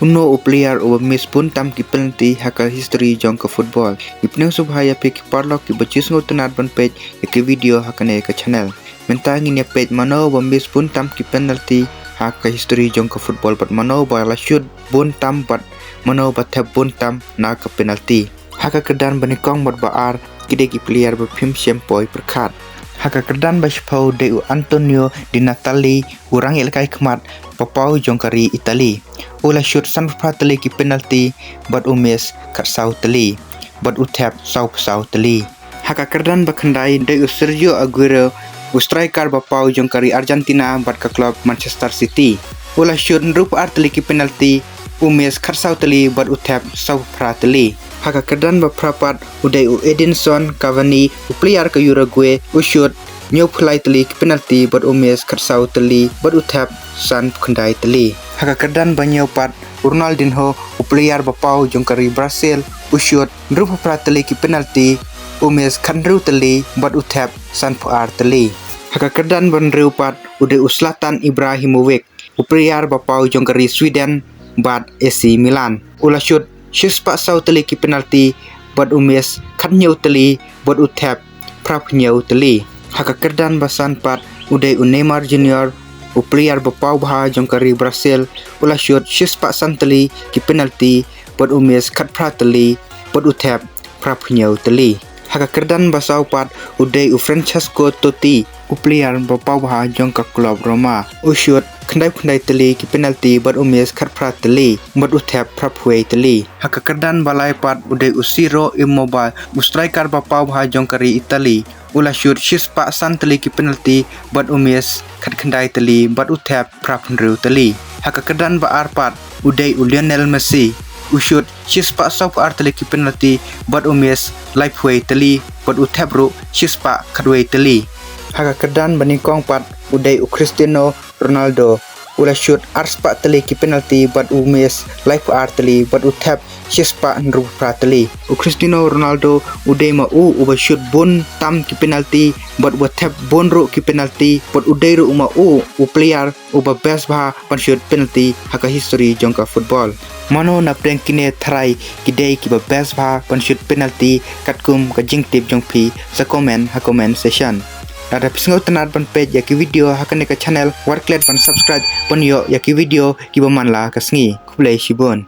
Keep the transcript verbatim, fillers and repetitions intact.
Uno u player uba miss bun tam ki penalty ha ka history jong ka football. Ngi pynshong sngewbha ïa phi ki paralok kiba ju sngewtynnat ban peit ïa ki video ha kane ka channel. Mynta ngin ïa peit mano ba miss bun tam ki penalty ha ka history jong ka football bad mano ba la shoot bun tam bad mano ba thep bun tam na ka penalty. Ha ka kyrdan ba nyngkong bad ba ar ki dei ki player ba phim shym poi pyrkhat. Ha ka kyrdan ba shiphew dei u Antonio Di Natale, u rangïalehkai khmat ba paw jong ka ri Italy. U la shoot sanphew phra tylli ki penalty bad u miss khatsaw tylli bad u thep sawphew saw tylli. Ha ka kyrdan ba khyndai dei u Sergio Aguero, u striker ba paw jong ka ri Argentina bad ka club Manchester City. U la shoot hynriewphew ar tylli ki penalty, u miss khatsaw tylli bad u thep sawphew phra tylli. Ha ka kyrdan ba phra pat u dei u Edinson Cavani, u player ka Uruguay, u shoot hynñiewphew lai tylli ki penalty bad u miss khatsaw tylli bad u thep sanphew khyndai tylli. Ha ka kyrdan ba hynñiew pat u Ronaldinho, u player ba paw jong ka ri Brazil, u shoot hynriewphew phra tylli ki penalty, u miss khathynriew tylli bad u thep sanphew ar tylli. Ha ka kyrdan ba hynriew pat u dei u Zlatan Ibrahimovic, u player ba paw jong ka ri Sweden bad A C Milan. U la shoot shispah saw tylli ki penalty bad u miss khathynñiew tylli bad u thep phraphew hynñiew tylli. Ha ka kyrdan ba san pat u dei u Neymar Junior, u player ba paw bha jong ka ri Brazil, u la shoot shispah san tylli ki penalty bad u miss khatphra tylli bad u thep phraphew hynñiew tylli. Ha ka kyrdan ba saw pat u dei u Francesco Totti, u player ba paw bha jong ka club Roma. U shoot khyndaiphew khyndai tylli ki penalty bad u miss khatphra tylli bad u thep phraphew wei tylli. Ha ka kyrdan ba lai pat u dei u Ciro Immobile, u striker ba paw bha jong ka ri Italy. U la shoot shispah san tylli ki penalty bad u miss khatkhyndai tylli bad u thep phraphew hynriew tylli. Ha ka kyrdan ba ar pat u dei u Lionel Messi, u shoot shispah sawphew ar tylli ki penalty bad u miss laiphew wei tylli bad u thep ruh shispah khatwei tylli. Ha ka kyrdan ba nyngkong pat u dei u Cristiano Ronaldo, u la shoot arspah tylli ki penalty bad u miss laiphew ar tylli bad u thep shispah hynriewphew phra tylli. U Cristiano Ronaldo u dei ma u uba shoot bun tam ki penalty bad uba thep bun ruh ki penalty bad u dei ruh ma u u player uba best bha ban shoot penalty ha ka history jong ka football. Mano na pdeng kine tharai ki dei kiba best bha ban shoot penalty? Katkum ka jingtip jong phi sa comment ha comment section. Lada phi sngewtynnat ban peit ïa ki video ha kane ka channel, wat klet ban subscribe ban ïoh ïa ki video kiba man la ka sngi. Khublei shibun.